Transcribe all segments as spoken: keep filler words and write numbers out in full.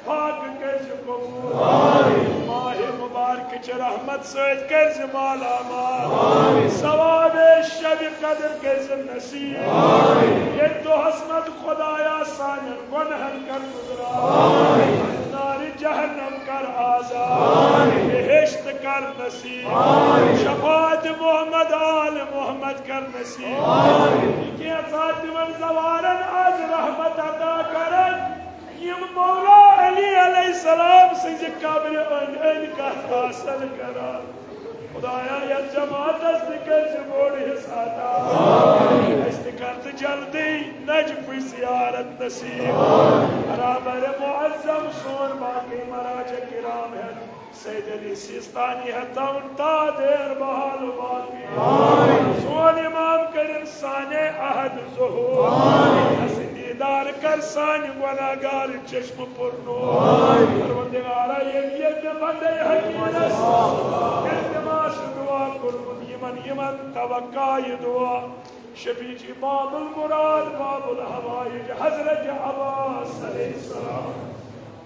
پاک کٔرۍ زِ قبول۔ ماہِ مبارکٕچہِ رحمت سۭتۍ کٔرۍ زِ مالا مال۔ ثوابِ شبِ قدر کٔرۍ زِ نصیب۔ ییٚتہِ دۄہس منٛز خدایا سانٮ۪ن گۄنہن کر گُزران۔ نارِ جہنم کر آزاد۔ بہشت کر نصیب۔ شفاعت محمد آل محمد کر نصیب۔ یہِ کینٛژھا تِمن زوارن از رحمت عطا کرن۔ یِم مولا علی علیہ السلام سٕنٛزِ قبرِ أنٛدۍ أنٛدۍ کتھ آسن کران۔ خدایا، یتھ جماعتس تہِ کٔرۍ زِ بوٚڑ حصہٕ عطا۔ اسہِ تہِ کر تہٕ جلدی نجفٕچ زیارت نصیب۔ رہبر معظم سون باقی مراجع کرام ہٮ۪تھ سید علی سیستانی ہٮ۪تھ تھاوُن تا دیر بحال و باقی۔ سون امام کٔرِن سانہِ عہد ظہور۔ اسہِ دیدار کر سانہِ گۄناہگار چشم پر نور۔ پروردگارا، ییٚمۍ ییٚمۍ مےٚ بندے حقیرس التماس دعا کوٚرمُت، یِمن یِمن توقع یہِ دعا۔ شفیعی باب المراد، باب الحوائج، حضرت عباس علیہ السلام۔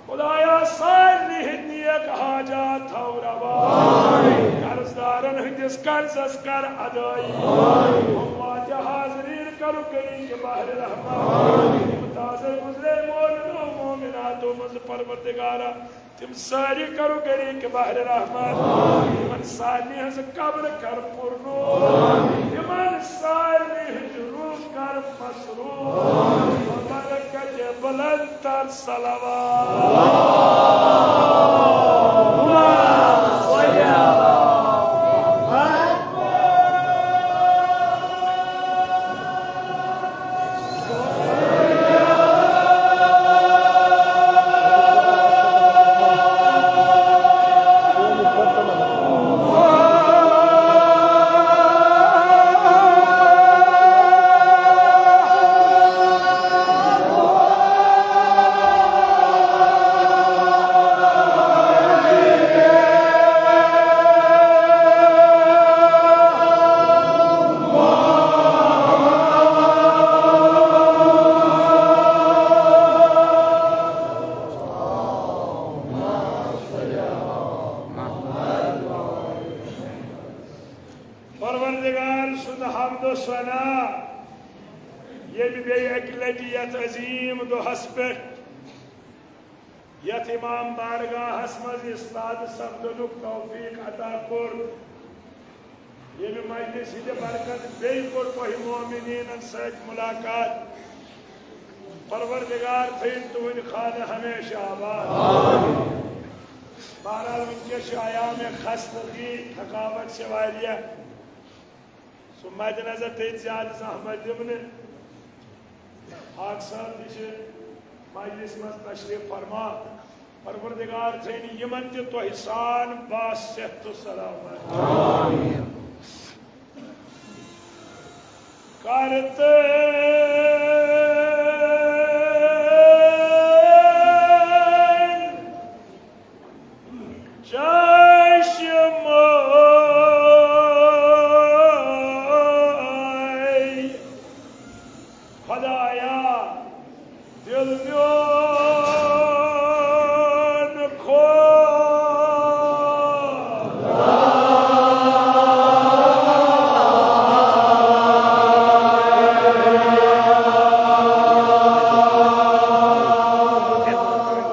خدایا، سارنٕے ہٕنٛدۍ نیک حاجات تھاو روا۔ قرض دارن ہٕنٛدِس قرضس کر ادٲیی۔ اموات حاضرین کرو کٔرِن یہِ بحر رحمت۔ یِم تازٕ گُزرے مومنو مومناتو منٛز پروردگارا، تِم سٲری کرو کٔرِن یہِ بحر رحمت۔ یِمن سارنٕے ہٕنٛز قبر کر پر نور۔ یِمن سارنٕے ہٕنٛدۍ روح کر مسرور۔ برکت بلند تر صلوات۔ پروردگار سُنٛد حمد و ثنا، ییٚمہِ بیٚیہِ اَکہِ لَٹہِ یَتھ عظیٖم دۄہَس پٮ۪ٹھ یَتھ امام بارگاہَس منٛز استاد سپدنُک توفیق عطا کوٚر، ییٚمہِ مجلس ہٕنٛدِ برکت بیٚیہِ کوٚر تۄہہِ مومنیٖنَن سۭتۍ ملاقات۔ پروردگار تھٲیِن تُہٕنٛدۍ خانہٕ ہمیشہِ آباد۔ بہرحال، وٕنکیٚس چھِ ایام خستگی، تھکاوٹ چھِ واریاہ۔ سُہ مدِ نظر تھٲیِتھ زیادٕ زحمت دِم نہٕ۔ حاق صٲب تہِ چھِ مجلس منٛز تشریف فرما۔ پروردگار تھٲیِن یِمن تہِ تۄہہِ سان باصحت و سلامت۔ آمین۔ کرتے چشم خدایا، دل میون کھول۔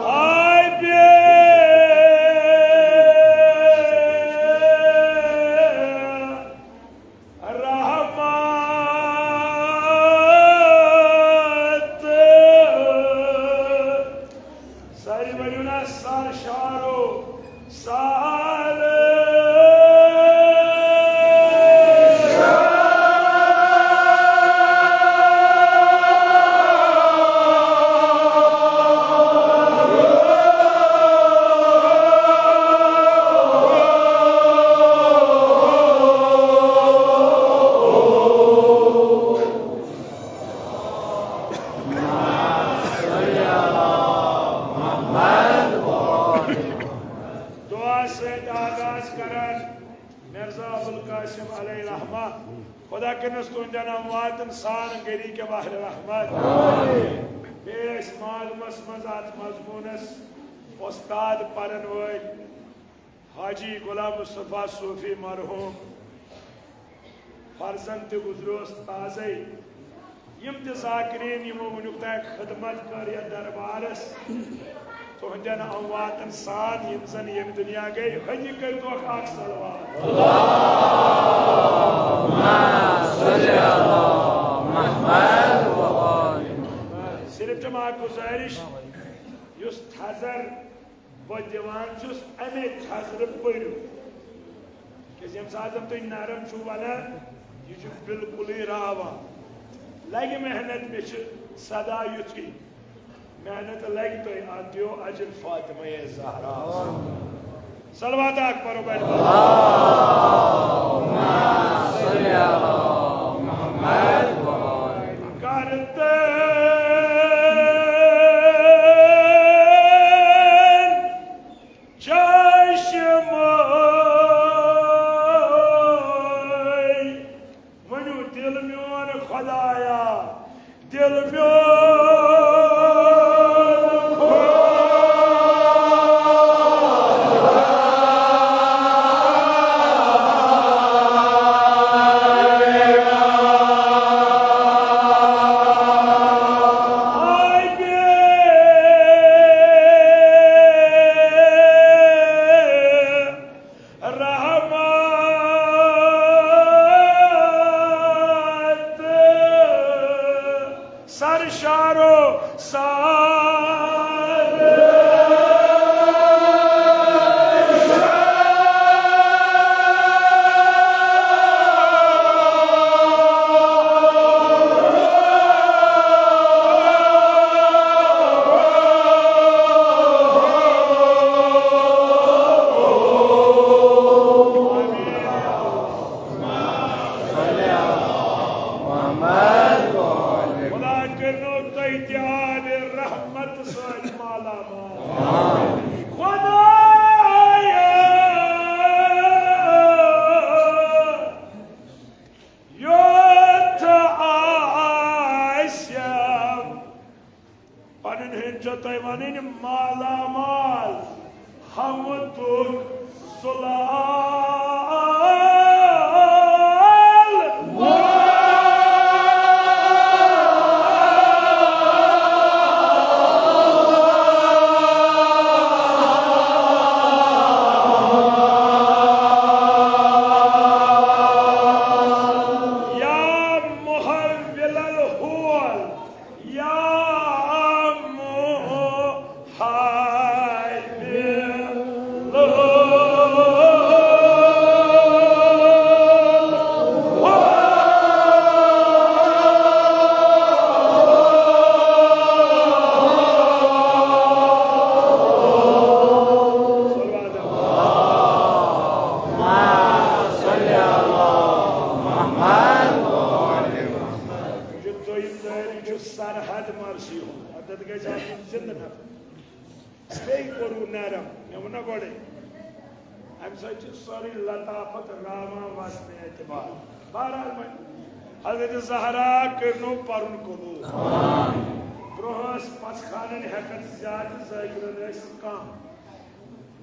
آے بے رحمت۔ ساری ؤنِو نا، سر شارو، سر۔ دعا سۭتۍ آغاز کران مرزا ابوالقاسم علیہ رحمہ۔ خدا کٔرِنَس تُہنٛدٮ۪ن امواتن سان گری کے بحر رحمت۔ بیٚیہِ ٲسۍ ماگمس منٛز اتھ مضموٗنس وۄستاد پرن وٲلۍ حاجی غلام مصطفیٰ صوفی مرحوم۔ فرزند تہِ گُزریوس تازَے۔ یِم تہِ ذاکرین یِمو وٕنیُک تام خدمت کٔر یتھ دربارس، تُہنٛدٮ۪ن امواتن سان، یِم زن ییٚمہِ دُنیا گٔے، ہنہِ کٔرۍتوکھ اکھ صلوات۔ صرف چھم اکھ گزارش، یُس تھزر بہٕ دِوان چھُس، امے تھزرٕ پٔرِو۔ کیازِ ییٚمہِ ساتہٕ زن تُہۍ نرم چھِو ونان، یہِ چھُ بالکلٕے راوان۔ لگہِ محنت، مےٚ چھِ صدا یُتھُے۔ محنت لگہِ تۄہہِ، اتھ دِیو اجر فاطمہ زہرا۔ صلوات اکھ پرو بڑِ۔ کرتن چشمے، ؤنِو، دل میون خدایا، دل میون خدایا۔ آے بے رحمت سرشارو سال۔ خدا کرنو تۄہہِ تہِ آبِ رحمت سۭتۍ مالا مال۔ خدایا، یوٚت آسٮ۪م پنٕنۍ ہٕنٛدۍ چھو تۄہہِ ونٕنۍ مالا مال، حمدُک زلال۔ یا محول الحول، یا محول۔ یہِ دوٚیِم دٲیرٕ چھُ سرحد مرضی ہُنٛد۔ اَتٮ۪تھ گژھِ آسُن زِندٕ نفر۔ بیٚیہِ کوٚروٕ نرم، مےٚ ووٚن نا گۄڈَے، اَمہِ سۭتۍ چھِ سٲرٕے لطافت راوان وزنِ اعتبار۔ بہرحال وۄنۍ حضرت زہرا کٔرنو پَرُن قبوٗل۔ برٛونٛہہ ٲس پَژھ خانَن ہٮ۪کَتھ زیادٕ، ذٲکِرَن ٲسۍ کَم۔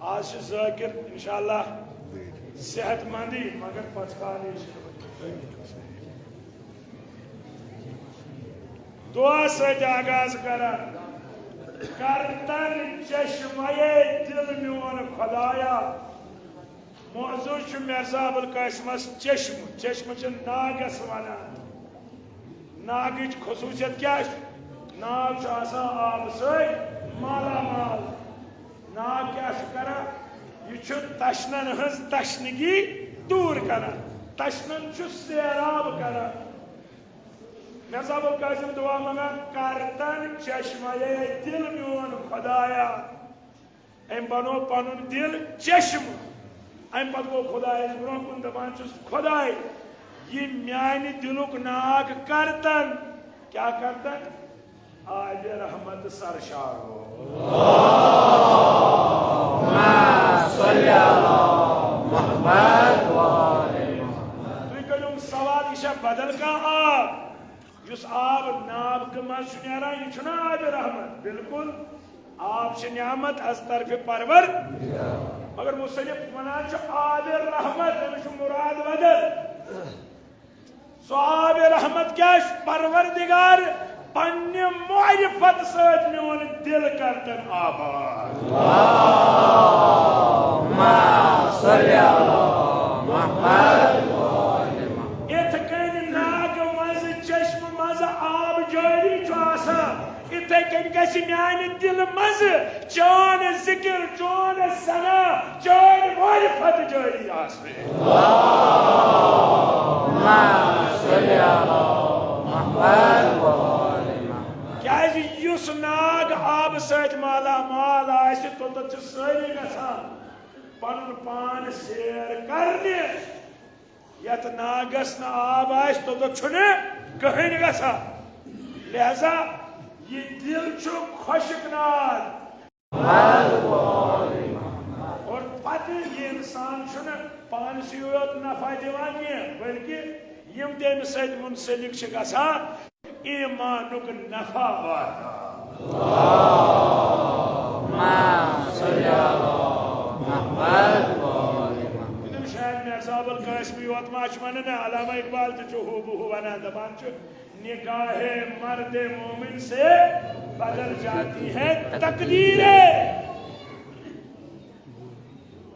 آز چھِ ذٲکِر انشاءاللہ صحت مندٕے، مگر پَژھ خانٕے چھِ۔ دعا سۭتۍ آغاز کران۔ کرتن چشمے دل میون خدایا۔ موضوع چھُ مرزا ابوالقاسمس چشمہٕ۔ چشمہٕ چھِ ناگس ونان۔ ناگٕچ خصوٗصیت کیٛاہ چھِ؟ ناگ چھُ آسان آبہٕ سۭتۍ مالا مال۔ ناگ کیٛاہ چھُ کران؟ یہِ چھُ تشنن ہٕنٛز تشنگی دوٗر کران۔ تشنن چھُ سیراب کران۔ مےٚ سا بہٕ قٲسِم دُعا منٛگان، کرتن چشمے دل میون خدایا۔ أمۍ بنوو پنُن دل چشمہٕ۔ اَمہِ پتہٕ گوٚو خدایس برونٛہہ کُن دپان چھُس، خداے، یہِ میانہِ دلُک ناگ کرتن۔ کیٛاہ کرتن؟ آبِ رحمت سرشارو۔ تُہۍ کٔرِو سوال، یہِ چھا بدل کانٛہہ آب؟ یُس آب نابہٕ منٛز چھُ نیران، یہِ چھُنہ آب رحمت؟ بالکل، آب چھِ نعمت از طرفِ پرور، مگر مصنف ونان چھُ آب رحمت، أمِس چھُ مراد بدل۔ سُہ آب رحمت کیٛاہ چھُ؟ پروردگار پننہِ معرفت سۭتۍ میون دل کر تن آباد۔ اللہم صل علی محمد۔ یِتھ کٔنۍ ناگہٕ منٛزٕ چشمہٕ منٛزٕ آب جٲری چھُ آسان، یِتھے کٔنۍ گژھِ میانہِ دِلہٕ منٛزٕ چٲنۍ ذِکِر، چون ثنا، چٲنۍ معرفت جٲری آسٕنۍ۔ اللہم صل علی محمد و آل محمد۔ کیازِ یُس ناگ آبہٕ سۭتۍ مالا مال آسہِ، توٚتَتھ چھِ سٲری گژھان پنُن پان سیر کرنہِ۔ یتھ ناگس نہٕ آب آسہِ، توٚتتھ چھُنہٕ کٕہٕنۍ گژھان۔ لہذا یہِ دِل چھُ خۄشک ناگ۔ اور پتہٕ یہِ انسان چھُنہٕ پانسٕے یوت نفع دِوان کینٛہہ، بلکہِ یِم تہِ أمِس سۭتۍ منسلک چھِ گژھان، ایمانُک نفع واتان۔ یہِ چھُنہٕ شاید مرزا ابوالقاسم یوت ما چھُ ونان، علامہ اقبال تہِ چھُ ہو بہ ہو ونان، دپان چھُ، نگاہ مرد مومن سے بدل جاتی ہے تقدیریں۔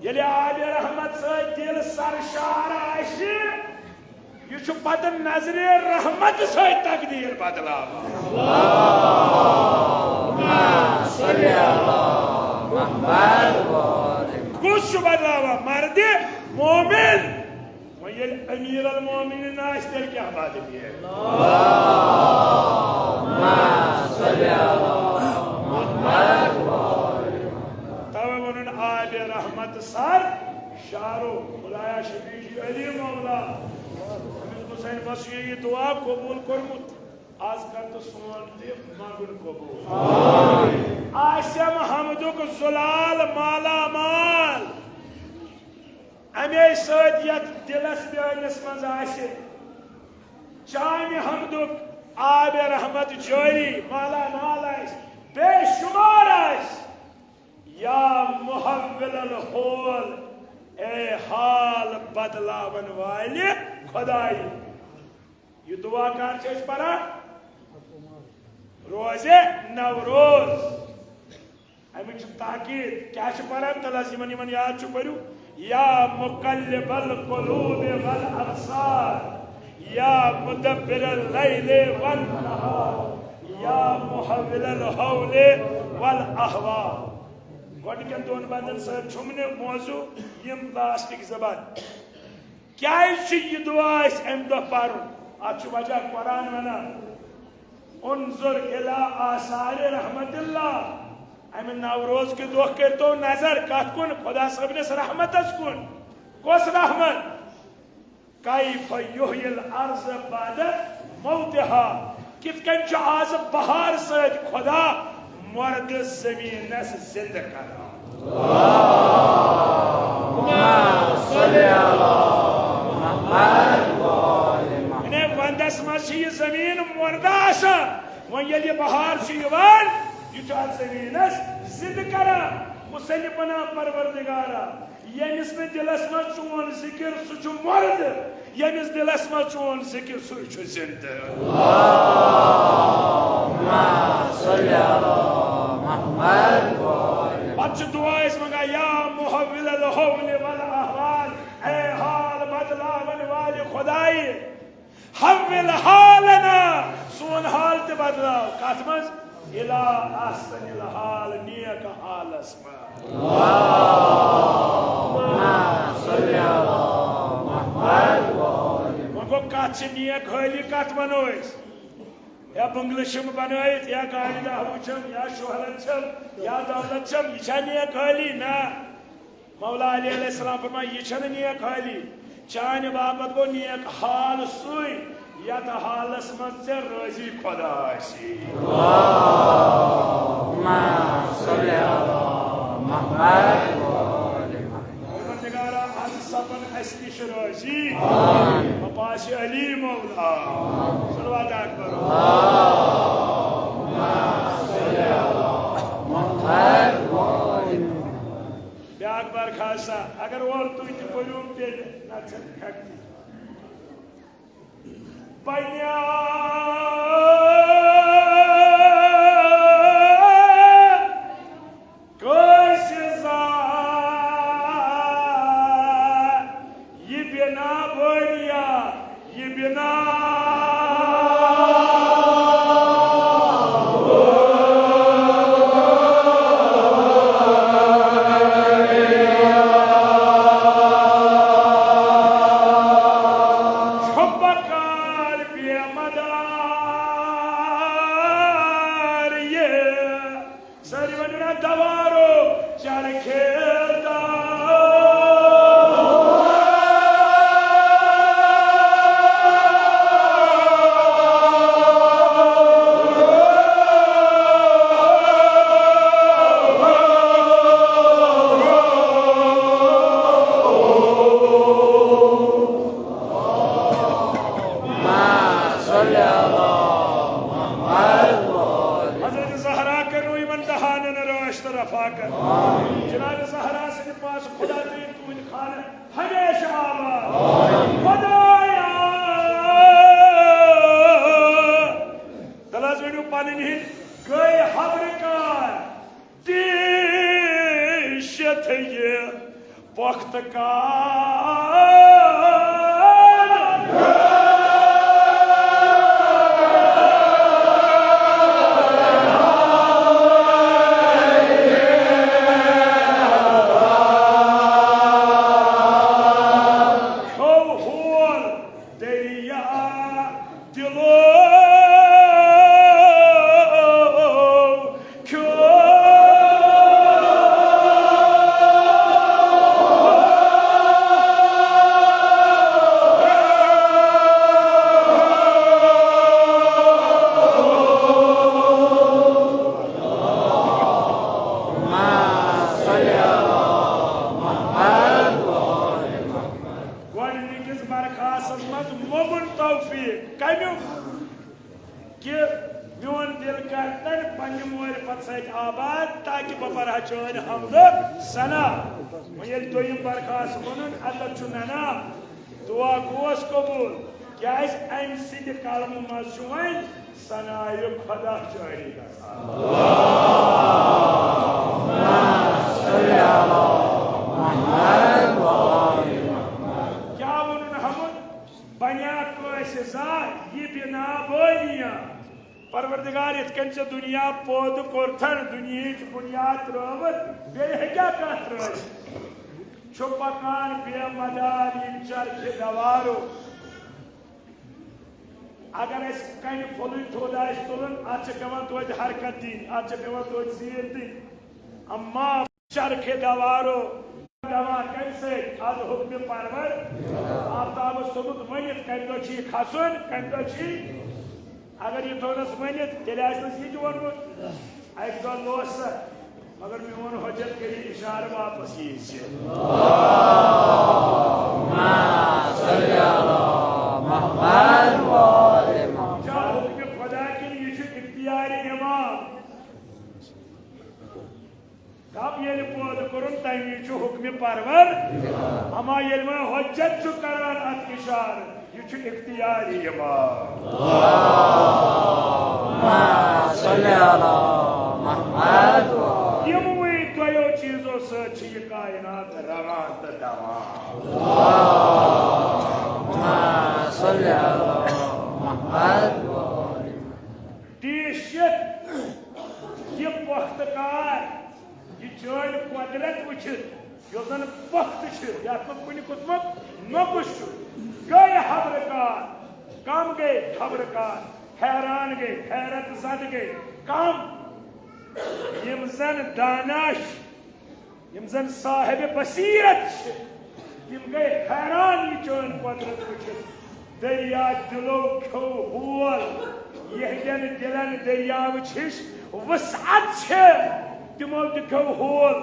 ییٚلہِ آبِ رحمت سۭتۍ دِل سرشار آسہِ، یہِ چھُ پتہٕ نظرِ رحمت سۭتۍ تقدیٖر بدلاوان۔ کُس چھُ بدلاوان؟ مردِ مومن۔ وۄنۍ ییٚلہِ امیر المومنین آسہِ، تیٚلہِ کیٛاہ بدلہِ؟ توے ووٚنُن آبِ رحمت سر شارو، خدایا شفیع جی علی مولا۔ أمِس حسین بس چھُ یہِ دعا قبول کوٚرمُت، از کر تہٕ سون تہِ منگُن قبول۔ آسم حمدُک زلال مالا مال، اَمے سۭتۍ یتھ دِلس میٲنِس منٛز آسہِ چانہِ حمدُک آبِ رحمت جٲری مالا مال آسہِ، بے شمار آسہِ۔ یا محول الحول، اے حال بدلاون والہِ خدائی۔ یہِ دعا کر چھِ أسۍ پران؟ روزِ نوروز۔ اَمِچ چھِ تاکید۔ کیٛاہ چھِ پران؟ تَلہٕ حظ یِمن، یِمن یاد چھُ، پٔرِو۔ یا مقلب القلوب والابصار، یا مدبر اللیل والنہار، یا محول الحول والاحوال۔ گۄڈٕنِکٮ۪ن دۄن بندن سۭتۍ چھُم نہٕ موضوع یِم لاسٹٕکۍ زٕ بند۔ کیٛازِ چھُ یہِ دعا اَسہِ اَمہِ دۄہ پَرُن؟ اَتھ چھُ وجہ قرآن وَنان، انظر الی آثار رحمت اللہ۔ اَمہِ نوروز کہِ دۄہ کٔرۍتو نظر کَتھ کُن؟ خۄدا صٲبنِس رحمتَس کُن۔ کۄس رحمت؟ کیف یحیی الارض بعد موتہا، کِتھ کٔنۍ چھُ آز بہار سۭتۍ خۄدا مردٕ زٔمیٖنَس زِندٕ کران؟ یعنی وندس منٛز چھِ یہِ زٔمیٖن مردٕ آسان، وۄنۍ ییٚلہِ یہِ بہار چھُ یِوان، یہِ چھُ اَتھ زٔمیٖنَس زِندٕ کران۔ مُصنِف وَنان، پروردگارا، ییٚمِس نہٕ دِلس منٛز چون ذِکِر، سُہ چھُ مُردٕ۔ ییٚمِس دِلس منٛز چون ذِکِر، سُے چھُ زِندٕ۔ پتہٕ چھِ دُعا أسۍ منٛگان، یا محول الحول والاحوال، اے حال بدلاون والہِ خدایہِ۔ حول حالنا، سون حال تہِ بدلاو۔ کتھ منٛز؟ الی احسن الحال، نیک حالس منٛز۔ وۄنۍ گوٚو، کتھ چھِ نیک حٲلی، کتھ ونو أسۍ؟ یا بنگلہٕ چھِم بنٲیِتھ، یا گاڑِ دہ وُہ چھِم، یا شہرت چھِم، یا دولت چھِم، یہِ چھا نیک حٲلی؟ نہ۔ مولا علی علیہ السلام فرمایہِ، یہِ چھَنہٕ نیک حٲلی۔ چانہِ باپتھ گوٚو نیک حال سُے، یَتھ حالس منٛز ژےٚ رٲضی خۄدا آسی۔ پروردگارا، از سپن اَسہِ نِش رٲضی۔ مپاس علی مولا۔ صلوات اکبر۔ برخاستہ، اگر اورٕ تُہۍ تہِ پٔرِو تیٚلہِ نہ ژٕ ہٮ۪کھ تہِ۔ بنیا کٲنٛسہِ زا یہِ بنا بنیا، یہِ بنا۔ چھُ پکان بے مدار یہِ۔ سٲری ؤنِو نا، دوارو چرخے دار۔ حضرت زہرا کٔرِو یِمن دہانن رٲچھ تہٕ رفاقت۔ جناب زہرا سٕنٛدِ پاسہٕ خدا تھٲیِن تُہٕنٛدِ خانہٕ ہمیشہٕ آباد۔ خدایا، تَلہٕ حظ ؤنِو پنٕنۍ ہِنٛدۍ گٔے حبرٕ کار۔ ٹیشتھ یہ پختہ کار۔ کھو ہول دریا دلو کھیو۔ گۄڈٕنِکِس برخاستس منٛز موٚمُن توفیق۔ کمیُک؟ کہ میون دل کرتن پننہِ معرفت سۭتۍ آباد، تاکہ بہٕ پرٕ ہا چٲنۍ حمد و ثنا۔ وۄنۍ ییٚلہِ دوٚیِم برخاست ووٚنُن، اتتھ چھُ نہ نہ، دعا گوس قبول، کیازِ امہِ سٕنٛدِ قلمہٕ منٛز چھُ وۄنۍ ثناء خدا جٲری گژھان۔ کیٛاہ ووٚنُن حمد؟ بنیا کٲنٛسہِ زا یہِ بنا بٲنیا۔ پروردگار، یِتھ کٔنۍ ژےٚ دُنیا پٲدٕ کوٚرتھن، دُنیہٕچ بُنیاد ترٲوٕتھ، بیٚیہِ ہیٚکیٛاہ کانٛہہ ترٲوِتھ؟ چھُ پکان بے مدار یہِ چرخِ دوارُک۔ اگر اَسہِ کنہِ پھوٚلٕے تھوٚد آسہِ تُلُن، اَتھ چھِ پٮ۪وان توتہِ حرکت دِنۍ، اَتھ چھِ پٮ۪وان توتہِ زیٖر دِنۍ۔ اما چرخِ دوارو، دوار کمہِ سۭتۍ؟ از حکمِ پرور۔ آفتابس توٚمُت ؤنِتھ، کمہِ دۄہ چھُ یہِ کھسُن، کمہِ دۄہ چھُ یہِ۔ اگر یہِ تھوٚونس ؤنِتھ، تیٚلہِ آسہِ نس یہِ تہِ ووٚنمُت۔ اکہِ دۄہ لوس سا، مگر میون حجت کٔرِو اشارٕ واپس یی زِ۔ کیٛاہ حکمِ خدا کِنہٕ یہِ چھُ اختیارِ امام؟ کب ییٚلہِ پٲدٕ کوٚرُن، تَمہِ وِزِ چھُ حُکمِ پرور۔ اما ییٚلہِ وۄنۍ حجت چھُ کران اَتھ اِشارٕ، یہِ چھُ اختیاری امام۔ صلی علی محمد۔ یِموٕے دۄیو چیٖزو سۭتۍ چھِ یہِ کائنات رَوان تہٕ دَوان۔ صلی علی محمد۔ ٹیٖس چھِ یہِ پۄختہٕ کار، یہِ چٲنۍ قۄدرت وٕچھِتھ، یۄس زن پۄختہٕ چھِ، یتھ نہٕ کُنہِ قٕسمُک نۄقُص چھُ، گٔے حبرٕ کار، کم گٔے حبرٕ کار، حیران گٔے، حیرت زد گٔے، کم؟ یِم زن دانا چھِ، یِم زن صاحب بصیرت چھِ، تِم گٔے حیران یہِ چٲنۍ قۄدرت وٕچھِتھ۔ دریا دِلو کھیوٚو ہول، یِہنٛدٮ۪ن دِلن دٔریاوٕ چھِش وسعت چھِ، تِمو تہِ کھیوٚو ہول۔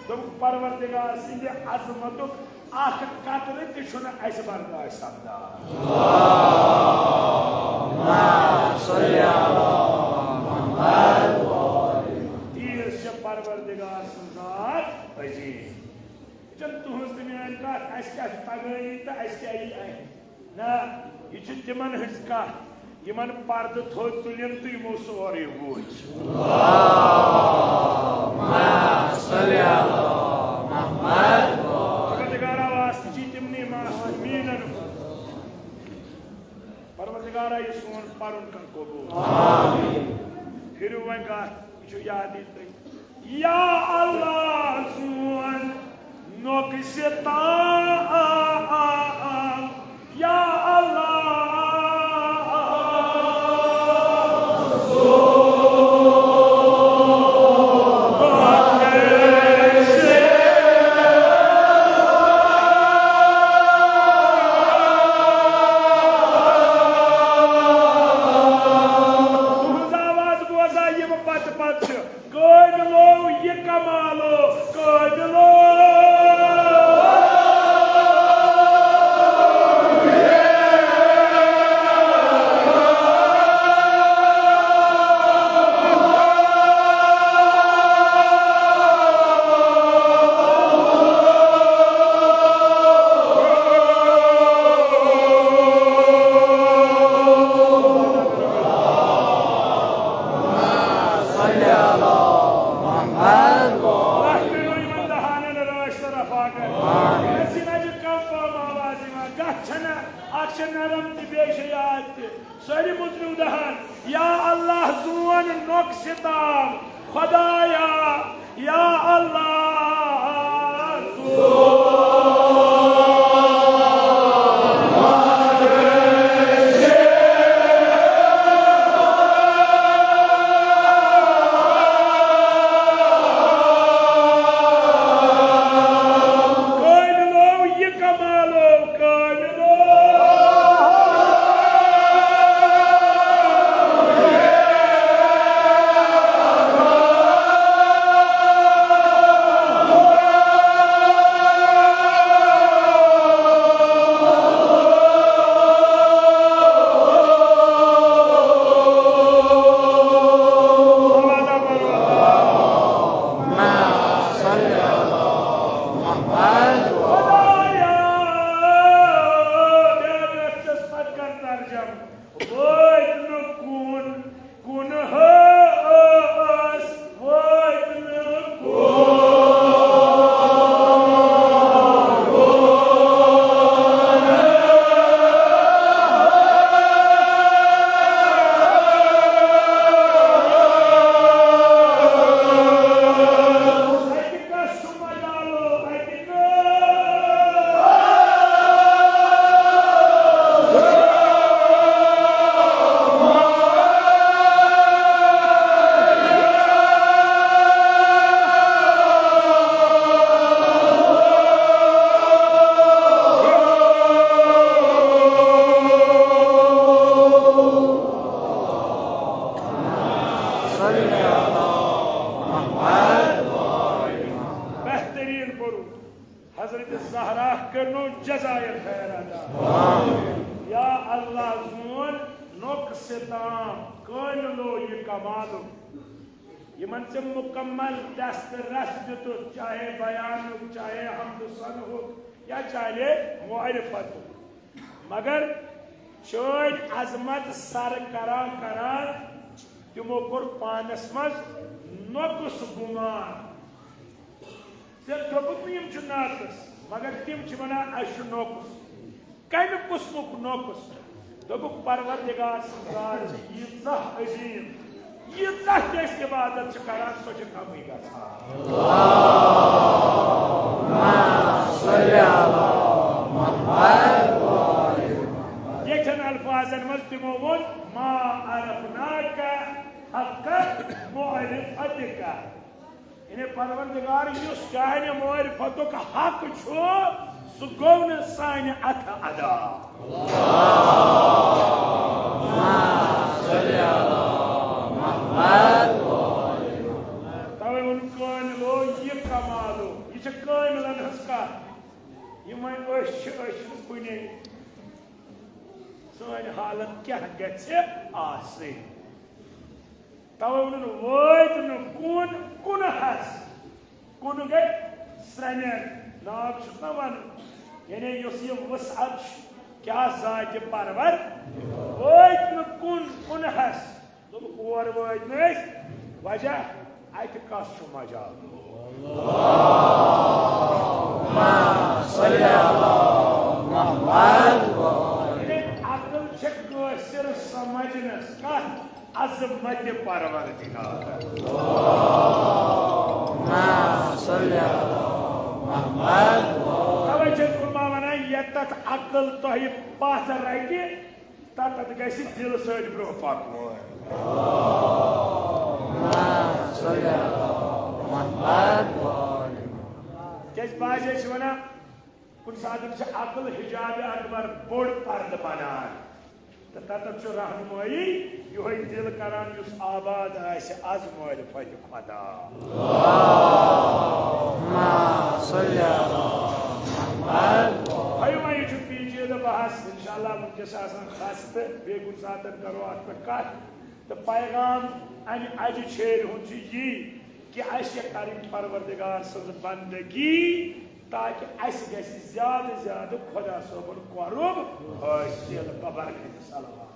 دوٚپُکھ، پروردگار سٕنٛدِ عظمتُک اکھ قطرٕ تہِ چھُنہٕ اَسہِ برداشت سپدان۔ تیٖژ چھےٚ پروردگار سٕنٛز ذات عظیم۔ چھَنہٕ تُہٕنٛز تہٕ میٛٲنۍ کَتھ، اَسہِ کیٛاہ چھُ تگٲنی تہٕ اَسہِ کیٛاہ یی اَتھِ۔ نہ، یہِ چھِ تِمن ہٕنٛز کَتھ، یِمن پردٕ تھوٚد تُلِن تہٕ یِمو سورُے وُچھ۔ پروردگارا، واسطہٕ چھی تِمنٕے معصومیٖنن ہُنٛد۔ پروردگارا، یہِ سون پرُن کر قبول۔ پھِرِو وۄنۍ کتھ، یہِ چھُ یادٕے تۄہہِ۔ یا اللہ سون نۄقصہِ تام، یا اللہ۔ تُہٕنٛز آواز بوزان یِم پتہٕ پتہٕ چھِ۔ قٲبلو یہِ کمالو، قٲبلو۔ رحمن و محمد و لَتھ کٔرِو یِمَن دَہانَن رٲچھ تہٕ رفاقت۔ مےٚ چھِ نہ چھِ کم پہم آواز یِوان، کَتھ چھَنہ، اَکھ چھِ نرم تہِ بیٚیہِ چھِ یاد تہِ۔ سٲری مُژرِو دَہان، یا اللہ زون نۄقصہِ تام، خدایا، یا اللہ زون۔ قٲبلو یہِ کمالو، قٲبلو۔ خدایا، بیٛاکھ چھَس پتہٕ کر ترجم۔ وٲتۍ نہٕ کُن، کُن ہٲس، وٲتۍ نہٕ کُن۔ اَتہِ کَس چھُ مجالو، اَتہِ بہترین پوٚرُکھ۔ حضرت زہرا کٔرنو جزائے خیر ادا۔ یا اللہ زون نۄقصہِ تام، کٲمِلو یہِ کمالُک۔ یِمن ژےٚ مکمل دست رس دیُتُتھ، چاہے بیانُک، چاہے حمد و ثناہُک، یا چاہے معرفتُک۔ مگر چٲنۍ عظمت سر کران کران تِمو کوٚر پانس منٛز نۄقُص گُمان۔ ژےٚ دوٚپُتھ نہٕ یِم چھِ ناقص، مگر تِم چھِ ونان، "اَسہِ چھُ نۄقُص۔" کمہِ قٕسمُک نۄقُص؟ دوٚپُکھ، پروردگار سٕنٛز ذات چھِ ییٖژاہ عظیٖم، ییٖژاہ تہِ أسۍ عبادت چھِ کران، سۄ چھِ کمٕے گژھان۔ یِتھٮ۪ن الفاظن منٛز تِمو ووٚن، "ما عرفناک حق معرفتک۔" یعنی پروردگار، یُس چانہِ معرفتُک حق چھُ، سُہ گوٚو نہٕ سانہِ اتھٕ ادا۔ توے ووٚن، کٲمِلو یہِ کمالو، یہِ چھِ کٲمِلن ہٕنٛز کتھ۔ یِم وۄنۍ أسۍ چھِ، أسۍ چھِنہٕ کُنے۔ سٲنۍ حالت کیٛاہ گژھِ آسٕنۍ؟ توے ووٚنُن، وٲتۍ نہٕ کُن کُنہس، کُن گٔے سرٛنٮ۪ر۔ ناو چھُس نہ ونان، یعنی یۄس یہِ وسعت چھِ، کیٛاہ ذاتِ پرور وٲتۍ نہٕ کُن کُنہس۔ دوٚپُکھ، اور وٲتۍ نہٕ أسۍ، وجہ اَتہِ کس چھُ مجال؟ یعنی عقل چھِ کٲشِر سمجھنس کتھ عظمت پروردگار۔ توے چھُس بہٕ ما ونان، ییٚتٮ۪تھ عقل تۄہہِ پتھ رٹہِ، تتتھ گژھِ دل سۭتۍ برونٛہہ پکُن۔ کیازِ بازے چھِ ونان، کُنہِ ساتہٕ چھِ عقل حجاب اکبر بوٚڑ پردٕ بنان۔ تہٕ تتتھ چھُ رہنمٲیی یِہوٚے دِل کران، یُس آباد آسہِ از معرفت خدا۔ ہاے وۄنۍ، یہِ چھُ پیچیدٕ بحث، انشاءاللہ وٕنکیٚس آسان خاص تہٕ بیٚیہِ کُنہِ ساتہٕ کرو اتھ پٮ۪ٹھ کتھ۔ تہٕ پیغام امہِ اجہِ چھیرِ ہُنٛد چھُ یی کہِ اسہِ چھےٚ کرٕنۍ پروردگار سٕنٛز بندگی، تاکہ اسہِ گژھِ زیادٕ زیادٕ خدا صٲبُن قرب حٲصِل۔ ببرکت صلوات۔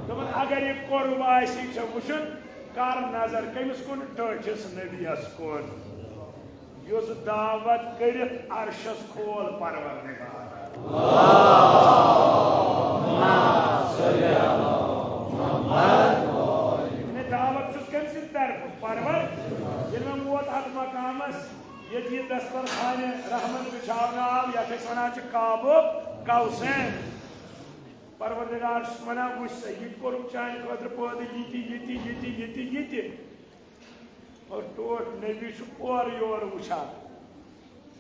دوٚپُن، اگر یہِ قرب آسہِ، یہِ چھا وٕچھُن، کر نظر کٔمِس کُن؟ ٹٲٹھِس نبیَس کُن، یُس دعوت کٔرِتھ عرشس کھول پروردگار۔ یعنی دعوت چھُس کٔمۍ سٕنٛدِ طرفہٕ؟ پرور۔ ییٚلہِ مےٚ ووت اتھ مقامس، ییٚتہِ یہِ دسترخوانِ رحمت بچھاونہٕ آو، یتھ أسۍ ونان چھِ کعبہ کوثین۔ پروردگار چھُس ونان، وٕچھ سا، یہِ تہِ کوٚرُکھ چانہِ خٲطرٕ پٲدٕ، یہِ تہِ، یہِ تہِ، یہِ تہِ، یہِ تہِ، یہِ تہِ۔ اور ٹوٹھ نبی چھُ اورٕ یورٕ وٕچھان۔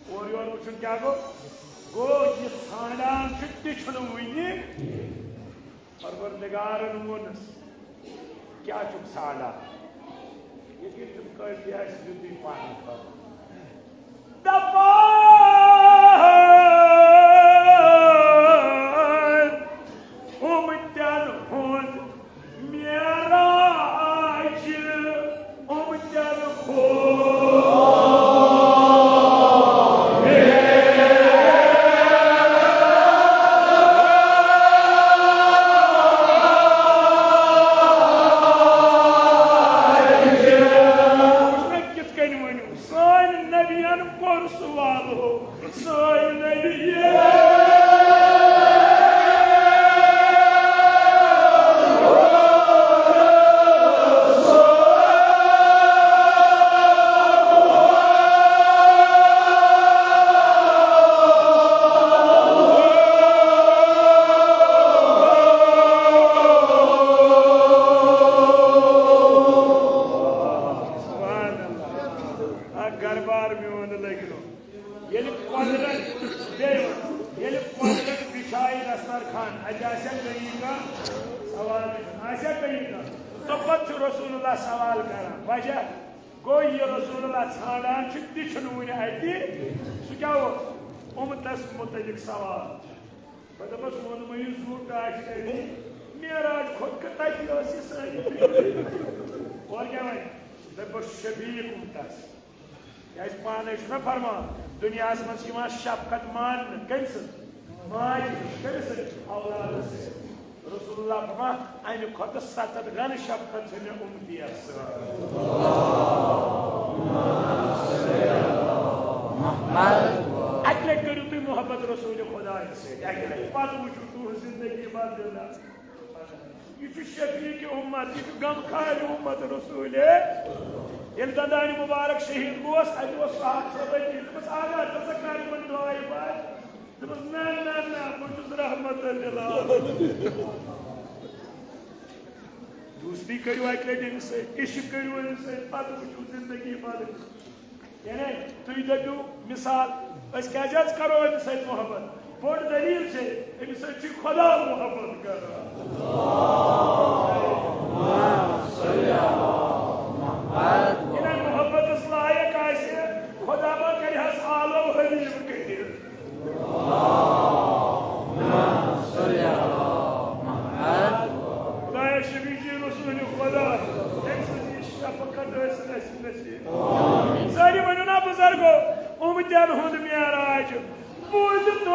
اورٕ یورٕ وٕچھُن کیٛاہ گوٚو؟ گوٚو، یہِ ژھانٛڈان چھُ، تہِ چھُنہٕ وُنہِ۔ پروردگارن ووٚنُس، کیٛاہ چھُکھ ژھانٛڈان؟ یہِ کِتھ کٔنۍ کٲفی آسہِ دیُتُے پانہٕ خٲطرٕ۔ دَپان، اُمتٮ۪ن ہُنٛد معراج، اُمتٮ۪ن ہُنٛد معراج۔ وٕچھ مےٚ کِتھ کٔنۍ ؤنِو، سٲنۍ نبیَن کوٚر سُہ والہو۔ سٲنۍ نبی۔ سبحان اللہ۔ اکھ گرٕ بار میون لٔگۍ نہٕ۔ ییٚلہِ قۄدرت، بیٚیہِ وَن، ییٚلہِ قۄدرت بِچھایہِ دسترخوان، اَتہِ آسیا کٔمی کانٛہہ؟ سوال چھُ، آسیا کٔمی کانٛہہ؟ توٚپتہٕ چھُ رسول اللہ سوال کران۔ وجہ گوٚو، یہِ رسول اللہ ژھانٛڈان چھُ، تہِ چھُنہٕ وُنہِ اَتہِ۔ سُہ کیٛاہ اوس؟ اُمتس مُتعلق سوال۔ مطلب، بس ووٚن مےٚ یہِ زُو ٹاٹھۍ کٔرِتھ، معراج کھوٚت تہٕ تَتی ٲس یہِ سٲری۔ اورٕ کیٛاہ وَنہِ؟ دَپہِ، بہٕ چھُس شفیع اُمتس۔ کیٛازِ پانَے چھُنہ فرمان، دُنیاہَس منٛز چھِ یِوان شفقت ماننہٕ۔ کٔمۍ سٕنٛز؟ ماجہِ ہِنٛز۔ کٔمِس سۭتۍ؟ اولادَس سۭتۍ۔ رسول اللہ فرمان، اَمہِ کھۄتہٕ ستتھ گنہٕ شفقت چھےٚ مےٚ اُمتی یَس سۭتۍ۔ اَکہِ لَٹہِ کٔرِو تُہۍ محبت رسول خدایَس سۭتۍ، اَکہِ لَٹہِ۔ پَتہٕ وٕچھِو تُہٕنٛز زندگی بدلہِ۔ یہِ چھُ شفیع اُمت، یہِ چھُ غمخار اُمت رسول۔ ییٚلہِ دندانہِ مبارک شہیٖد گوس، اَتہِ اوس صاحب صٲب أتی۔ دوٚپمَس، آغا، ژٕ سا کر یِمَن دُعایہِ پَتھ؟ دوٚپمَس، نہ، نہ، نہ، بہٕ چھُس رحمت للعالمین۔ دوستی کٔرِو اَکہِ لَٹہِ أمِس سۭتۍ، عشق کٔرِو أمِس سۭتۍ، پَتہٕ وٕچھِو زندگی بدلہِ۔ یعنی، تُہۍ دٔپِو، مثال، أسۍ کیٛازِ حظ کَرو أمِس سۭتۍ محبت؟ بوٚڑ دٔلیٖل چھے، أمِس سۭتۍ چھُے خۄدا محبت کران۔ ییٚلہِ محبتس لایق آسہِ، خۄدا ما کرِہَس عالم حلیٖم کٔرِتھ؟ خۄدایا شفیع جی، رسول خدا، أمۍ سٕنٛز یہِ شفقت ٲسِن اَسہِ نصیٖب۔ سٲری ؤنِو نا بُزرگو، اُمتٮ۪ن ہُنٛد معراج بوٗزِتھ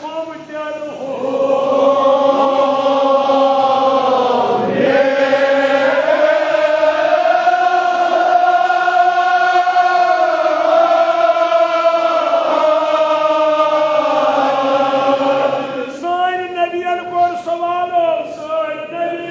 اُمتٮ۪ن ہُنٛد سٲنۍ نبیَن کوٚر سوالو، سٲنۍ نبی۔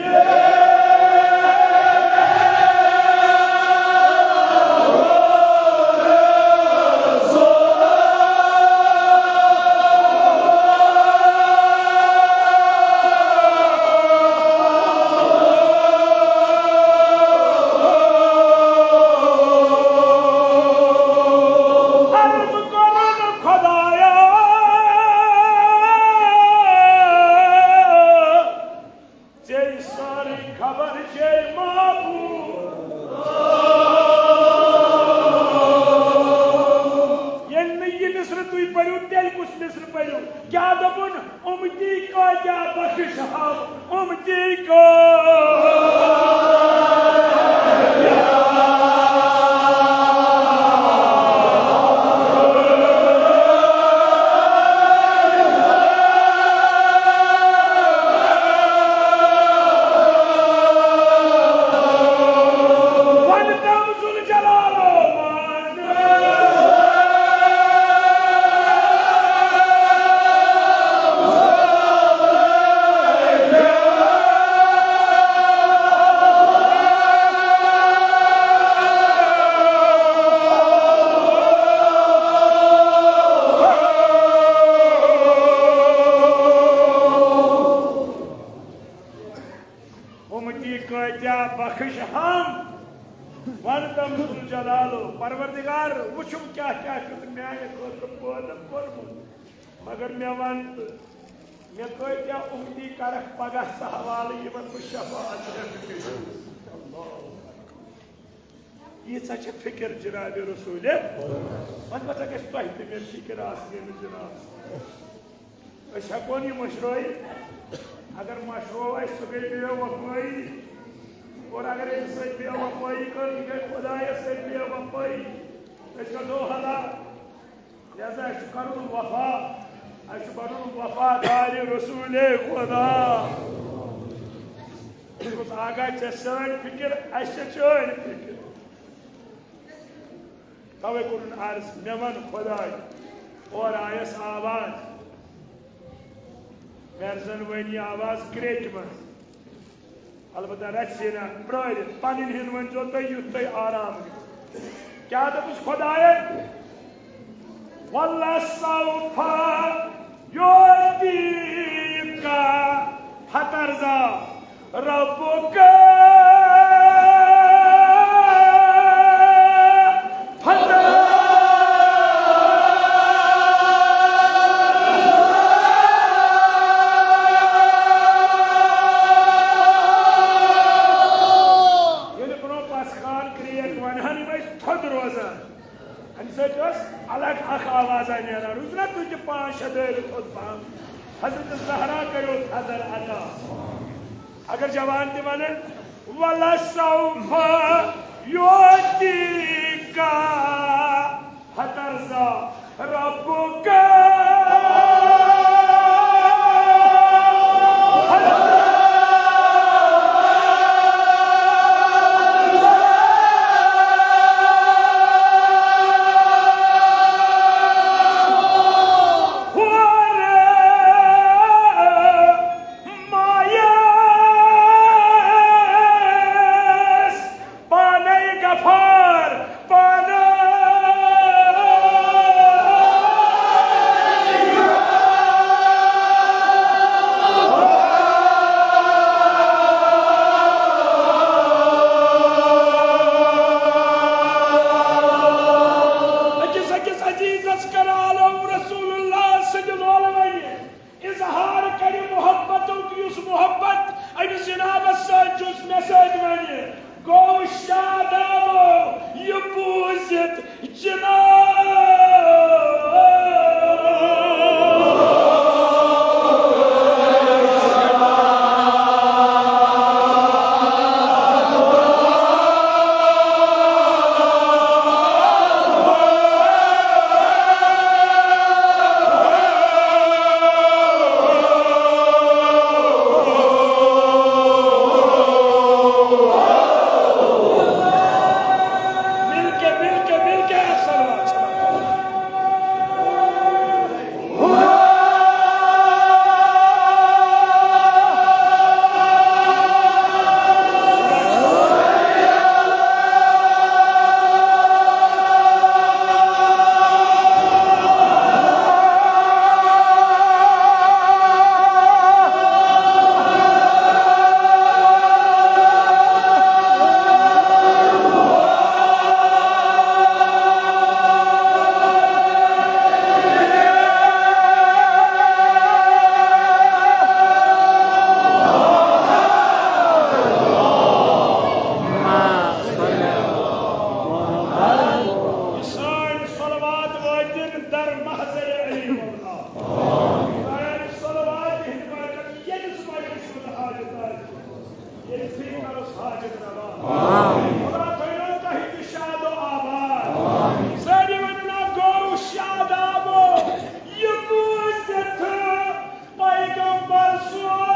عرض کوٚرُن خدایا، ژےٚ سٲرٕے خبر چھے معبود۔ ییٚلہِ نہٕ یہِ مصرٕ تُہۍ پٔرِو، تیٚلہِ کُس مصرٕ پٔرِو؟ کیٛاہ دوٚپُن؟ اُمتی کٲتیٛاہ بخش ہم، اُمتی کٲتیٛاہ۔ وَنہٕ تَم ذوالجلالو مان۔ اُمتی کٲتیٛاہ بخش ہم، وَن تَم ذوالجلالو، پروردگار، وٕچھُم کیٛاہ کیٛاہ چھُکھ میٛانہِ خٲطرٕ پٲدٕ کوٚرمُت۔ مگر مےٚ وَن تہٕ، مےٚ کۭتیٛاہ اُمتی کَرَکھ پگاہ ژٕ حوالہٕ، یِمَن بہٕ شفاعت ہٮ۪کہٕ کٔرِتھ؟ اللہ اکبر۔ ییٖژاہ چھےٚ فِکر جناب رسول۔ وۄنۍ کۭژاہ گژھِ تۄہہِ تہِ مےٚ فِکر آسٕنۍ أمِس جناب۔ أسۍ ہٮ۪کو نہٕ یہِ مٔشرٲیِتھ۔ اگر مٔشروو اَسہِ، سُہ گٔے بے وفٲیی۔ اور اگر أمِس سۭتۍ بے وفٲیی کٔر، یہِ گٔے خۄدایَس سۭتۍ بے وفٲیی۔ أسۍ گژھو ہلاک۔ لہذا اَسہِ چھُ کَرُن وفا، اَسہِ چھُ بَنُن وفادار رسول خدا۔ دوٚپُس، آقا، ژےٚ سٲنۍ فِکر، اَسہِ چھےٚ چٲنۍ فِکر۔ تَوَے کوٚرُن عرض، مےٚ وَن خۄداے۔ اورٕ آیَس آواز، مےٚ زَن وٲنۍ یہِ آواز کرٛیکہِ منٛز۔ البتہ رژھِ ہنا پرٛٲرِتھ پنٕنۍ ہِن ؤنۍزیو تُہۍ، یُتھ تُہۍ آرام گٔژھِو۔ کیٛاہ دوٚپُس خۄدایَن؟ "وَلَسَوْفَ يُعْطِيكَ فَتَرْضَىٰ رَبُّكَ فَتَرْضَىٰ۔" ییٚلہِ برونٛہہ پَژھ خان کرٛیک وَنہٕ ہن، یِم ٲسۍ تھوٚد روزان۔ اَمہِ سۭتۍ ٲس الگ اکھ آوازا نیران۔ روٗز نا تُہۍ تہِ پانٛژھ شےٚ دٲرِتھ تھوٚد پَہَم؟ حضرت زہرا کٔرِو تھزر عطا۔ اگر جوان تہِ وَنن، "وَلَسَوْفَ يُعْطِيكَ فَتَرْضَىٰ رَبُّكَ فَتَرْضَىٰ۔" ہورٕ مایَس پانے غفار، پانے۔ أکِس أکِس عزیزس کرالو رسول اللہ سٕنٛدِ لولہٕ وَنہِ۔ اظہار کرِ محبتُک، یُس محبت أمِس جنابس سۭتۍ چھُس مےٚ سۭتۍ وۄنۍ۔ گوٚو شادابو یہِ بوٗزِتھ جناب۔ کرُس حاجت روا۔ خدا تھٲینو تۄہہِ تہِ شاد و آباد۔ سٲری ؤنِو نا، گوٚو شاداب یہِ بوٗزِتھ پیغمبر سُنٛد۔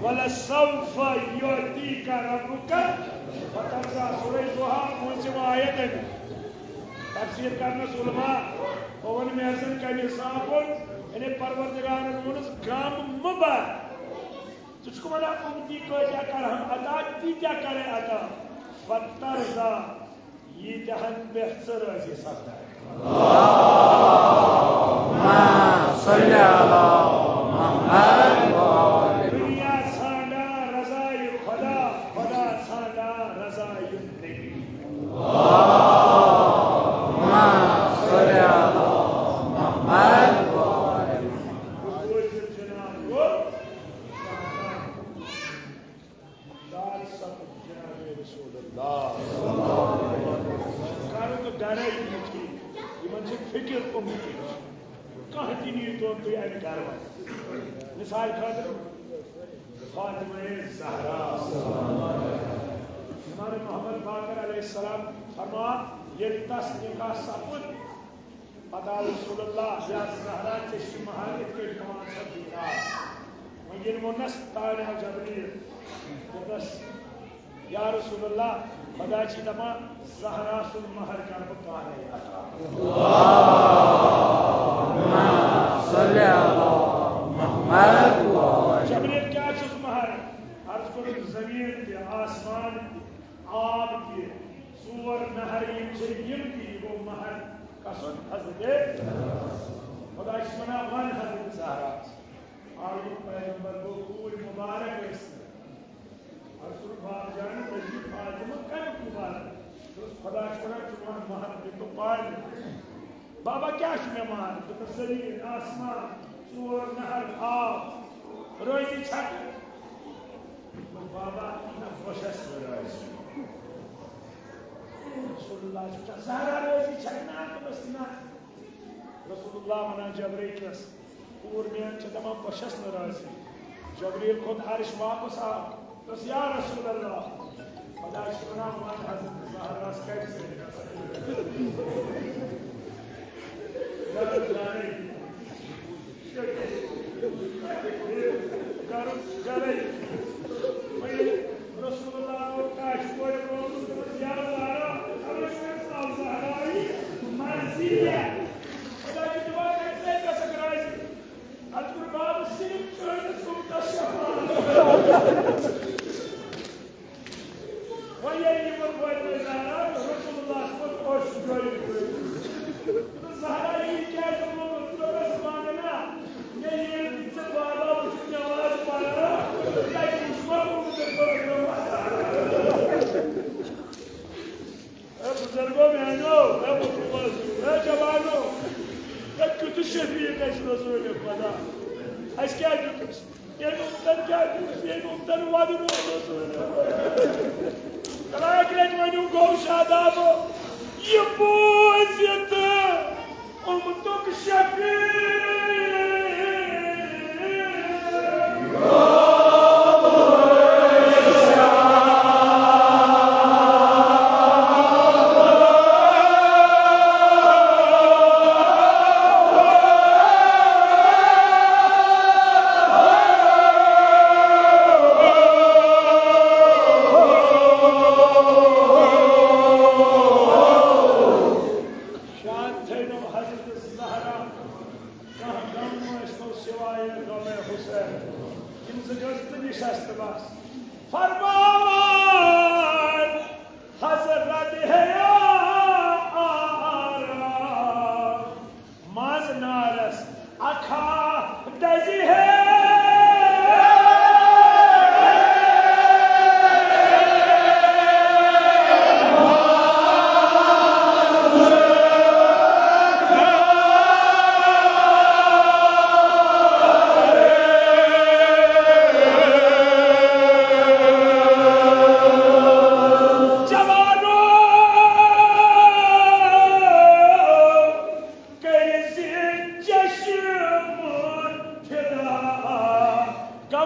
ولسوف یعطیک ربک فترضی۔ سورہ ضحیٰ، پوٗنٛژِم آیت۔ تفسیر کرنس علماء، پون میزن کمہِ حساب، یعنی پروردگارن ووٚنُس، غم مہٕ بر۔ ژٕ چھُکھ ونان، امتی کۭتیاہ کرہم عطا، تیٖتیاہ کرے عطا۔ فترضی، ییٖتیاہن پٮ۪ٹھ ژٕ رٲضی سپدکھ۔ اللهم صل على محمد وآل محمد۔ دنیا ژھانڈان رضایہِ خدا، خدا ژھانڈان رضایہِ نبی۔ اللهم صل على محمد وآل محمد۔ بہٕ بوزِ جناب گوٚو۔ شاد سپُد جناب رسول اللہ۔ کرُن تہٕ گرے یِتھی، یِمن چھِ فکر اُمتی۔ کانٛہہ تہِ نِیہِ تُہۍ اَمہِ گرٕ منٛز۔ مثال خٲطرٕ فاطمہ زہرا۔ امام محمد باقر علیہ السلام فرمان، ییٚلہِ تس نکاح سپُد، پتہٕ آو رسول اللہ، یا زہرا، ژےٚ چھُے مہر یِتھ کٔنۍ پانٛژھ ہتھ دینار۔ وۄنۍ ییٚلہِ ووٚننس، تانۍ آو جبریٖل، دوٚپنس، یا رسول اللہ، خدا چھِ دپان، زہرا سُنٛد مہر کرٕ بہٕ پانے عطا۔ اللهم صل على محمد وآل۔ جبریٖل، کیٛاہ چھُس مہر؟ عرض کوٚرُن، زٔمیٖن تہِ، آسمان تہِ، آب تہِ، ژور نہر یِم چھِ، یِم تہِ، یہِ گوٚو مہر کسُن؟ حضرت۔ خدا چھِ وَنان، وَن حضرت زہراہَس۔ آو یہِ پیغمبر گوٚو کوٗر مُبارک ٲسۍ۔ عرض کوٚر، باب جان، تٔمۍ چھِ فاطمہ کَمیُک مُبارک؟ دوٚپُس، خدا چھُ وَنان، چون مہر دِمہٕ بہٕ پانہٕ۔ بابا، کیٛاہ چھُ مےٚ مہر؟ دوٚپُس، زٔمیٖن، آسمان، ژور نہر، آب۔ رٲضی چھَکھ؟ دوٚپُن، بابا، نہ، بہٕ چھَس نہٕ رٲضی۔ رسول اللہ چھُ وَنان، زہرا رٲضی چھَکھ نا؟ دوٚپُس، نہ۔ رسول اللہ وَنان جبرائیلَس، کوٗر میٛٲنۍ چھےٚ دَپان، بہٕ چھَس نہٕ رٲضی۔ جبرائیل کھوٚت عرش، واپس آو۔ دوٚپُس، یا رسول اللہ، خدا چھُ وَنان، وَن حضرت زہراہَس کَتہِ سۭتۍ گژھِ؟ گَرُک گَرَے۔ وۄنۍ رسول اللہ گوٚو کاشہِ کورِ برونٛہہ، دوٚپُس، یا زہرا، خبر چھُ اَسہِ زہرا یی مرضی یا۔ خدا چھُ دِوان، اَمہِ سۭتۍ گژھکھ راضی۔ اَتھ کوٚر بابہٕ صرف چٲنِس اُمتَس شفاعت۔ وۄنۍ ییٚلہِ یِمَن وٲتۍ زہرا، رسول اللہ صلی اللہ علیہ وسلم اوس جٲیِتھ۔ زہرا یی کیٛازِ ووٚنُتھ؟ دوٚپمَس، وَنہٕ نا، مےٚ ییٚلہِ ژٕ بابا وٕچھُکھ نٮ۪ماز پَران، تَتہِ وٕچھ مےٚ اُمتہٕ پَران۔ اے بزرگو میٛانیو، اے بُزرگو، اے جوانو، اے کیُتھ شفیع اَسہِ رسول خدا۔ اَسہِ کیٛاہ دیُتُس؟ ییٚمہِ اُمتن کیٛاہ دیُت، ییٚمہِ اُمتن وَدُن اوس۔ ترٛاکھ لَٹہِ ؤنِو، گوٚو شاداب یہِ بوٗزِتھ اُمتُک شفیع۔ شان تھٲینو حضرت زہرا، کانٛہہ غم مہ ٲسۍ تو سوائے غم حسین۔ یِم زٕ گٔژھ تہٕ نِشست بس۔ فرمان حضرت ہے آرام منٛز نارس اکھا دزِ ہے۔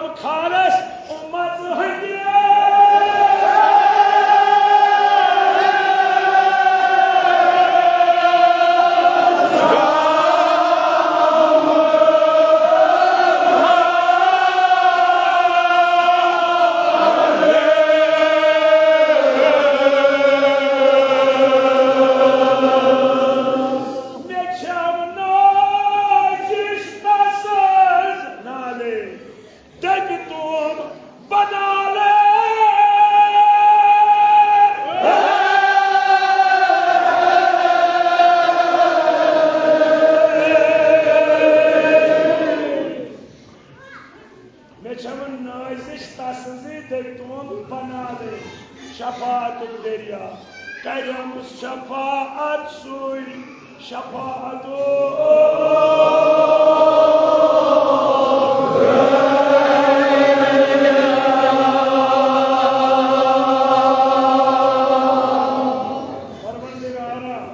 خانس امت ہندی۔ مےٚ چھَم نازِش تسٕنٛز نالے۔ دٔپۍ تِم بنالے۔ مےٚ چھَم نازِش تسٕنٛزٕے، دٔپۍ تِم بنالے۔ شفاعتُک دریا۔ کرم شفاعت سُے، شفاعت۔ پروردگارا،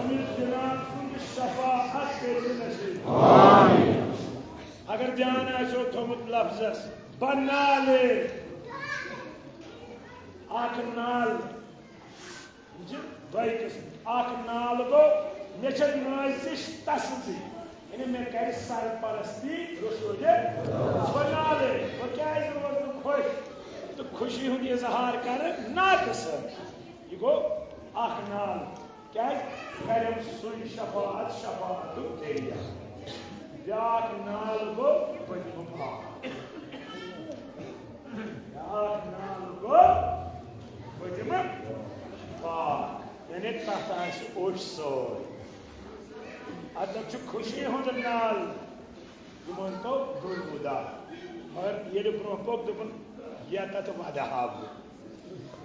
أمِس جناب سُنٛد شفاعت کٔرِو نصیب۔ اگر دھیان آسیو تھوٚمُت لفظس، بنالے، اکھ نال۔ یہِ چھِ دۄیہِ قٕسمٕکۍ۔ اکھ نال گوٚو، مےٚ چھےٚ نازِش تسٕنٛزٕے، یعنی مےٚ کرِ سرپرستی رسول بہٕ نالے، بہٕ کیازِ روزٕ نہٕ خۄش تہٕ خوشی ہُنٛد اظہار کرٕ ناقص۔ یہِ گوٚو اکھ نال۔ کیازِ؟ کرم سُے شفاعت، شفاعتُک ذریعہ۔ بیاکھ نال گوٚو، بہٕ دِمہٕ پاک۔ بیاکھ نال گوٚو، بہٕ دِمہٕ پاک۔ یعنی تَتھ آسہِ اوٚش سورُے۔ اَتٮ۪تھ چھُ خوشی ہُنٛد نال۔ یِمن تو گُلہُدا۔ مگر ییٚلہِ برونٛہہ پوٚک، دوٚپُن، یَتَتھ وَدٕ ہا بہٕ۔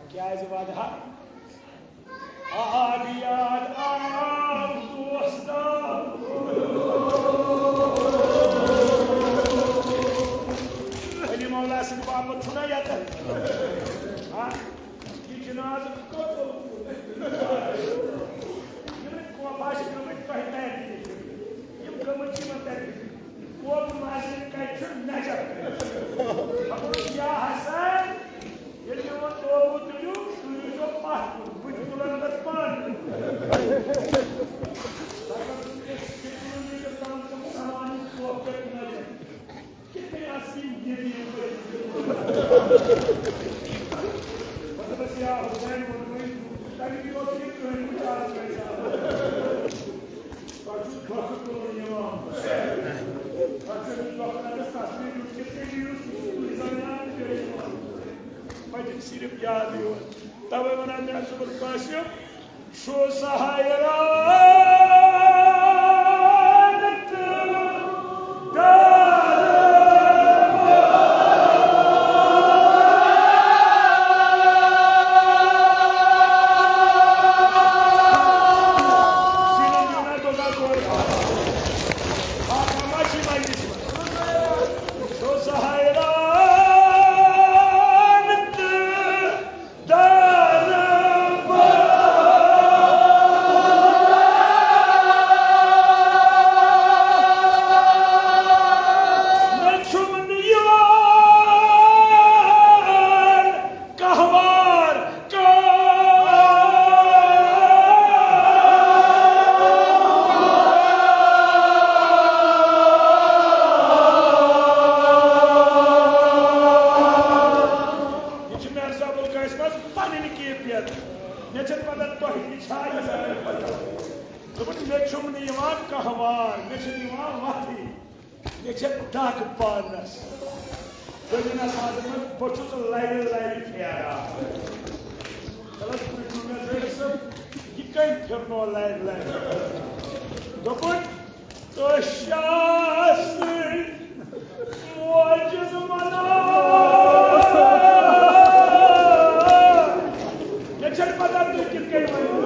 کیٛازِ وَدٕ ہا؟ آب یاد آو دوستو۔ علی مولا سٕنٛدِ باپتھ چھُنہ یَتَتھ؟ ہا؟ یہِ جنازٕ کوٚت لوٚگمُت؟ یِم کوفہ چھِ گٔمٕتۍ تۄہہِ تَتہِ۔ یِم گٔمٕتۍ چھِ یِمَن تَتہِ۔ کوفہٕ مسجد کَتہِ چھُ نجف؟ ہَتہٕ اوس یا حسن، ییٚلہِ میون توبہٕ تُلِو، تُہۍ روٗزیو پَتھ کُن، بہٕ تہِ تُلَن تَتھ پانہٕ۔ تَتھ منٛز چھُ أسۍ کِلوٗمیٖٹر تام تِم سامان کوفہٕ پٮ۪ٹھ نجف۔ کِتھ کٔنۍ آسہِ یِم ییٚتہِ یِم پٔتۍ کِنۍ؟ مطلب، أسۍ یا حسین ووٚنمُے، تَمہِ تہِ اوس یہِ کٕہٕنۍ وٕچھان پَیسہٕ۔ تۄہہِ چھُو دھوکہٕ تُلُن یِوان۔ تۄہہِ چھُو أمِس دھوکہٕ لَگَس تصویر دیُن، کِتھ کٔنۍ دِیِو سُہ؟ تُہۍ زَن یاد کٔرِو یِوان۔ پَتہٕ چھِ صرف یاد یِوان۔ تَوَے وَنان مےٚ صُبحن قاسم، چھُس حیران تہٕ چھُس حیران تہٕ یہِ چھِ مرزا بُلقیس منٛز پنٕنۍ کیفیت۔ مےٚ چھَنہٕ پتہ تۄہہِ تہِ چھا یہِ سارے پتہ۔ دوٚپُن، مےٚ چھُم نہٕ یِوان کانٛہہ وار، مےٚ چھَنہٕ یِوان وَتھٕے، مےٚ چھےٚ دَگ پانَس۔ دوٚیمہِ نفازِ منٛز بہٕ چھُس لَرِ لَرِ پھیران۔ تَلَس پرٛژھُن مےٚ زٲہِد صٲب، یہِ کٔمۍ پھِرنو لَرِ لَرِ؟ دوٚپُن، تہٕ شاہ سٕنٛدۍ معجز منان۔ مےٚ چھَنہٕ پتہ تُہۍ کِتھ کٔنۍ ؤنِو۔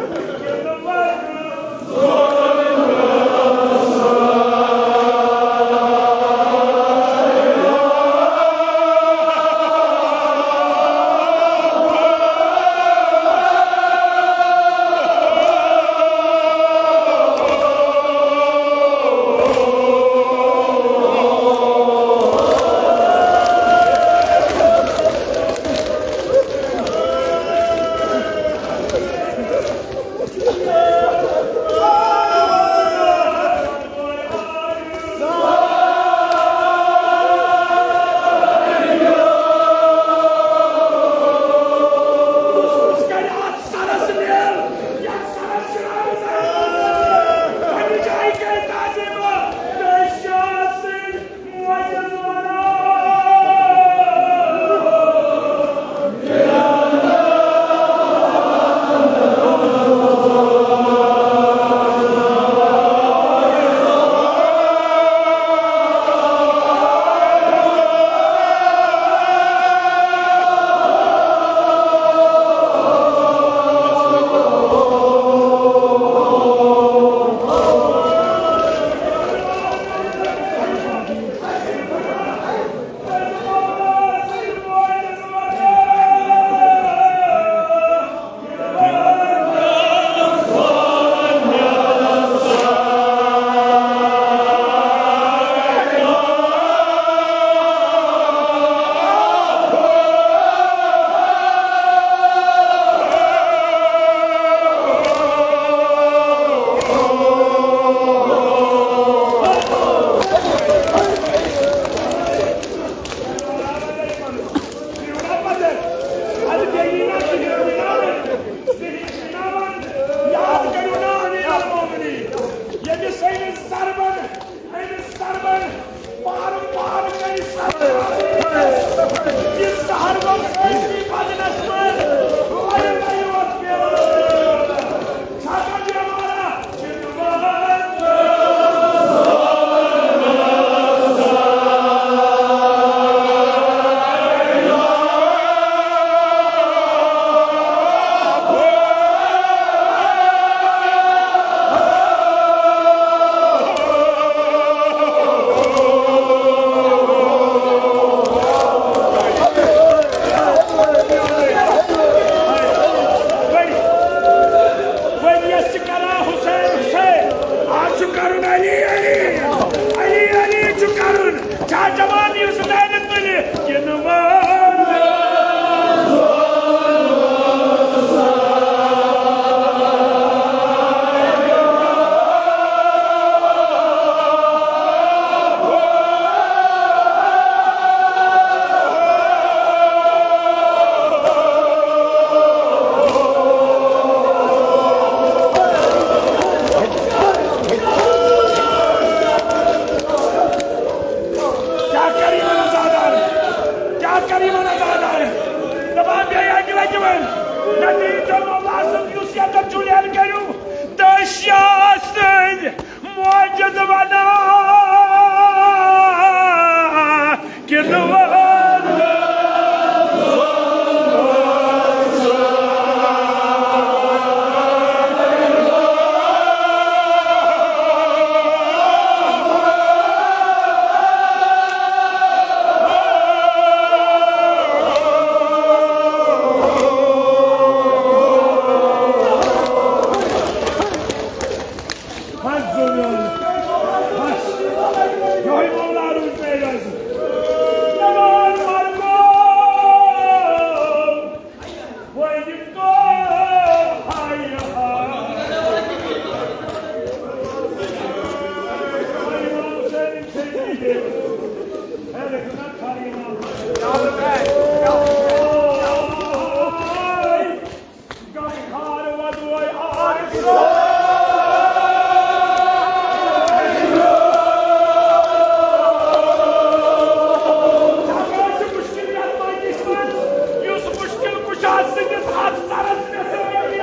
یُس مُشکِل کُشا سٕنٛدِس اَتھ سَرَس مےٚ سۭتۍ،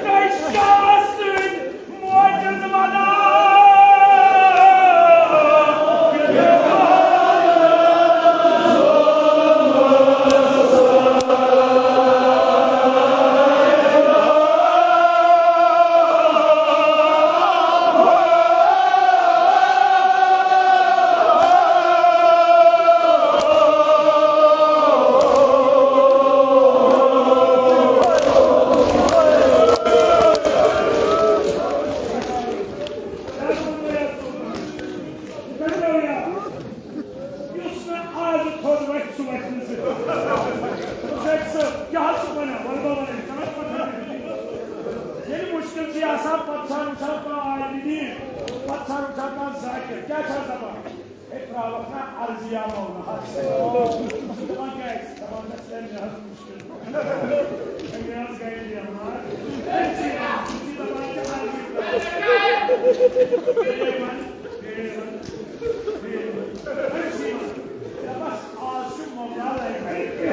تٔمۍ شاہ سٕنٛدۍ موجز وَنان۔ یُس نہٕ آز تھوٚد وَتھِ، سُہ وَتھِ نہٕ زٕہٕنۍ۔ زَکہِ صٲب، کیٛاہ حظ چھُکھ وَنان؟ وَلہٕ بہٕ وَنَے، ژٕ وَن پَتہٕ۔ ییٚلہِ مُشکِل چھُ آسان، پَتہٕ چھُ آسان وٕچھان کانٛہہ عالمِ دیٖن، پَتہٕ چھُ آسان وٕچھان کانٛہہ ذاکِر، کیٛاہ چھُ آسان دَپان؟ ہے، ترٛاوَکھ نا عرضیہ مولاہَس۔ ژٕ دَپان کیٛازِ؟ دَپان چھَس، ہے، مےٚ حظ مُشکِل۔ ہے، مےٚ حظ گٔے بٮ۪مار۔ أمۍ سٕے وَن، أمۍ سٕے دَپان چھِ عرضی ترٛاو۔ بیٚیہِ وَن، بیٚیہِ وَن، بیٚیہِ وَن۔ أمۍ سٕے وَن۔ دَپَس، آز چھُ مولا لگے۔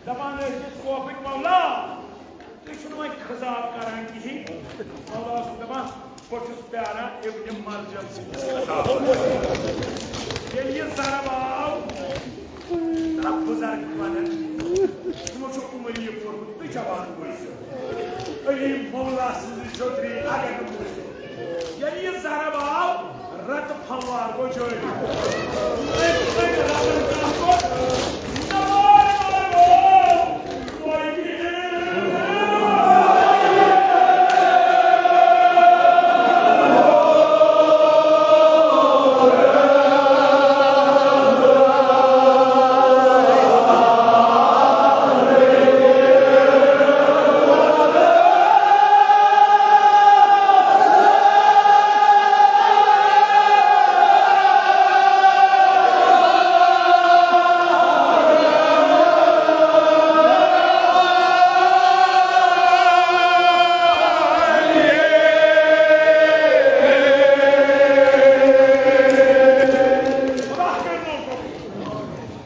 دپان ٲسۍ أسۍ خوفٕکۍ مولا، تُہۍ چھِو نہٕ وۄنۍ خضاب کران کِہیٖنۍ۔ مولا اوس دپان، بہٕ چھُس پیاران ابن مرجم سٕنٛدِس خضابس۔ ییٚلہِ یہِ ضرب آو، تہٕ بُزرگ ونان، یِمو چھُ عمر یہِ پوٚرمُت تہٕ جوان گوٚو یہِ۔ علی مولا سٕنٛز چودھری اگر نہٕ بوٗزِو۔ ییٚلہِ یہِ ضرب آو، رتہٕ پھموار گوٚو جٲری۔ أکۍ أکۍ رتن تام کوٚر نار مارو۔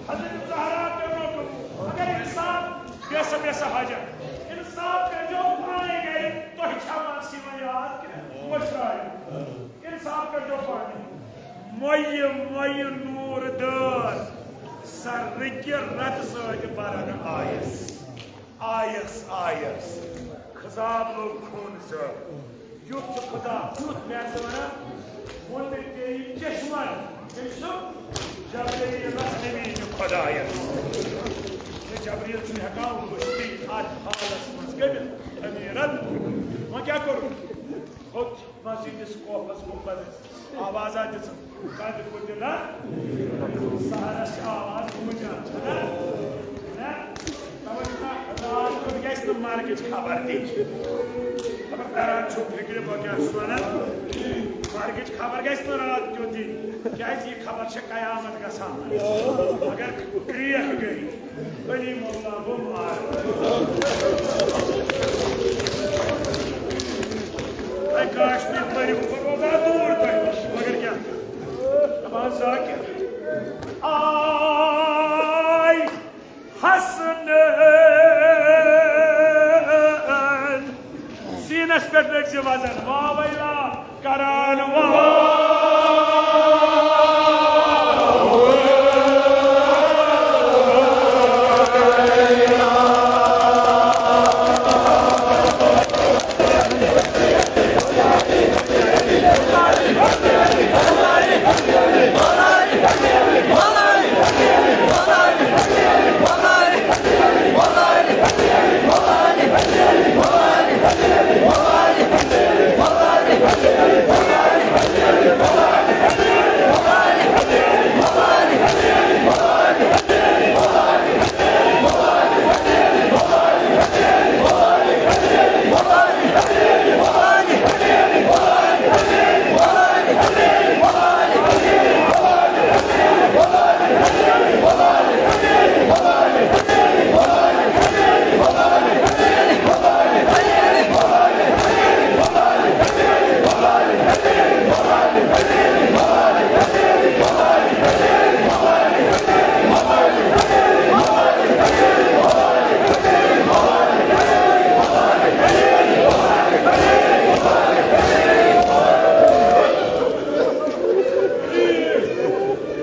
حضرت زہرا کٔرنو قبول۔ مگر انصاف، بیسا بیسا حاجت۔ انصاف کٔرۍزیو پانے گرِ، تۄہہِ چھا ماسہِ وۄنۍ یاد کِنہٕ مٔشرایو؟ انصاف کٔرۍزیو پانے۔ مۄیہِ مۄیہِ نوٗر دٲر، سۄ رٕکہِ رتہٕ سۭتۍ برن آیس۔ آیس، آیس۔ خضاب لوٚگ خوٗنہٕ سۭتۍ۔ یُتھ چھُ خدا، یُتھ مےٚ ژٕ وَنان، ووٚن مےٚ بیٚیہِ چشمَن، تٔمۍ سُنٛد جبرائیلَس نبی چھُ خدایَس۔ تہٕ جبرائیل چھُنہٕ ہٮ۪کان وٕچھتٕے اَتھ حالَس منٛز گٔمِتھ أمیٖرَن۔ وۄنۍ کیٛاہ کوٚرُکھ؟ کھوٚت مسجد کِس کوفَس گُنبَدَس۔ آوازا دِژٕن، قد قتل سحرس چھِ آواز گوٗنجان، چھَنا؟ نہ؟ تَوَے چھُنا راتھ کیُتھ گژھِ نہٕ مرگٕچ خبر دِنۍ۔ خبر کران چھُو فِکرِ، بہٕ کیٛاہ چھُس وَنان؟ مرگٕچ خبر گژھِ نہٕ راتھ کیُتھ دِنۍ، کیٛازِ یہِ خبر چھےٚ قیامت گژھان۔ مگر کرٛیکھ گٔے۔ علی مولا گوٚو مارٕ۔ اے کاش مےٚ پٔرِو، بہٕ روزٕ ہا دوٗر تۄہہِ نِش۔ مگر کیٛاہ؟ دَپان ذاکر، آے حسنین۔ سیٖنَس پٮ۪ٹھ رٔٹۍ زِ وزن، واویلا۔ کران وان۔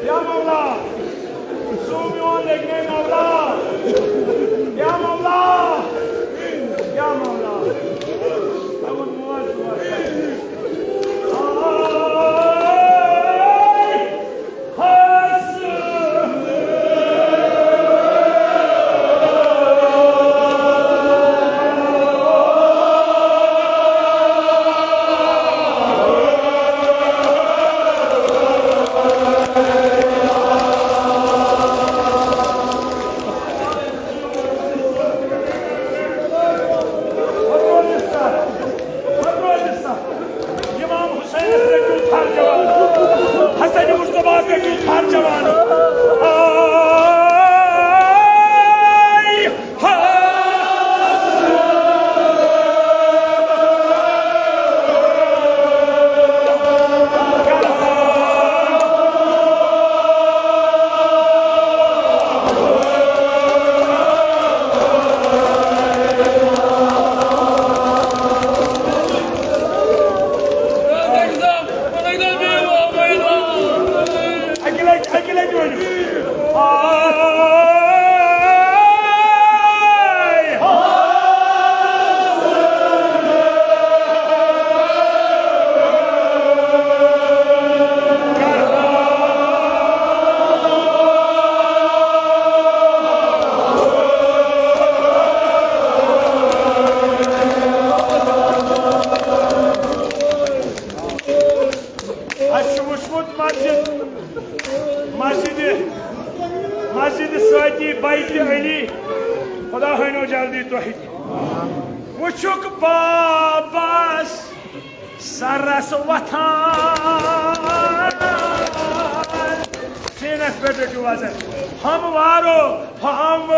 یا مولا، سُہ میون لیکن مولا، یا مولا، یا مولا۔ امام حسینس رٔٹِو تھر جوان، حسن مصطفیٰ رٔٹِو تھر جوان۔ آے ہا۔ مسجد، مسجد سۭتی بیت علی۔ خدا ہٲنو جلدی تۄہہِ تہِ۔ وٕچھُکھ بابس سرس وۄتھان۔ سیٖنس پٮ۪ٹھ رٔٹِو وزن۔ ہموارو ہم۔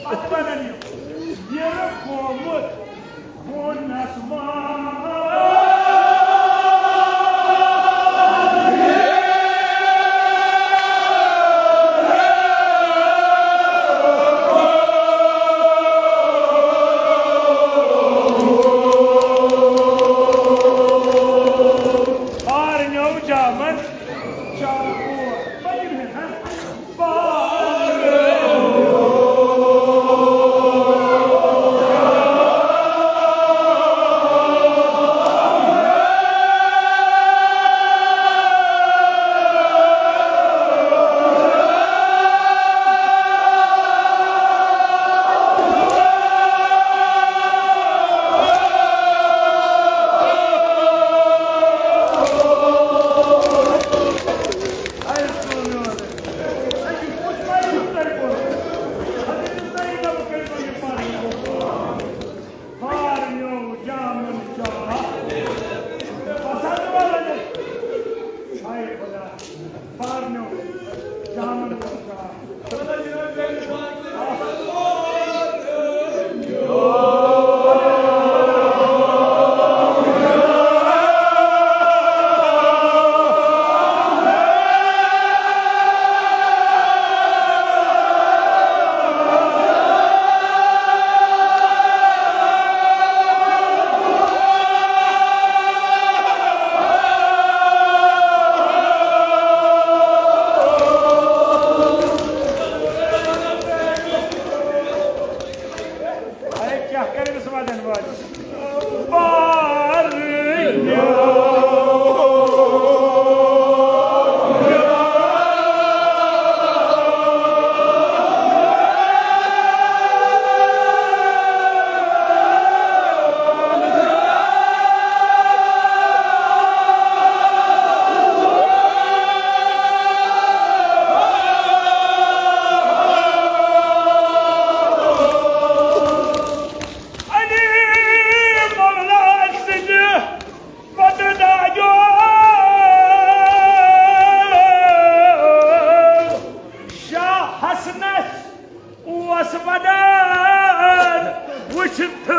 پتہٕ بنن یِم۔ یہِ گوٚمُت بۄن آسمان۔ آرنیو جامن چاکور۔ پٔکِو ہے، ہا؟ اے، کیٛاہ کَرِ أمِس وَدَن وٲلِس؟ بار علی مولا سٕنٛدِ پتہٕ داجو شاہ حسنس اوس ودان وٕچھِتھ۔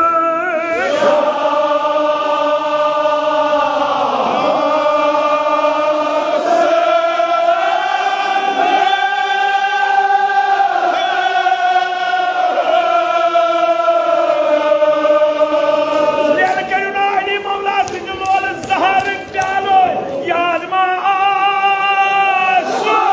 لَلہٕ کٔرِو نا علی مولا سٕنٛدِ لولہٕ زہرٕ پیالہٕ یاد ما آسُن۔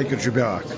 فِکِر چھُ بیٛاکھ۔